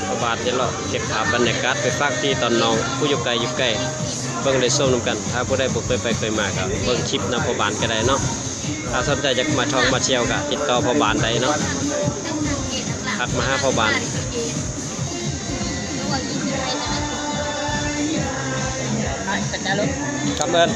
ພະບາດຈະເລາະເກັບພາບບັນຍາກາດໄປຝາກພີ່ຕອນນ້ອງຜູ້ຢູ່ໄກຢູ່ໃກ້ເບິ່ງໄດ້ຊົມນຳກັນ. ຖ້າຜູ້ໃດບໍ່ເຄີຍໄປເຄີຍມາກໍເບິ່ງຄລິບນຳພໍ່ບານກໍໄດ້ເນາະ. ຖ້າສົນໃຈຢາກມາທ່ອງມາທ່ຽວກໍຕິດຕໍ່ພໍ່ບານໄດ້ເນາະ, ທັກມາຫາພໍ່ບານ. ກຳເອີ້ນ.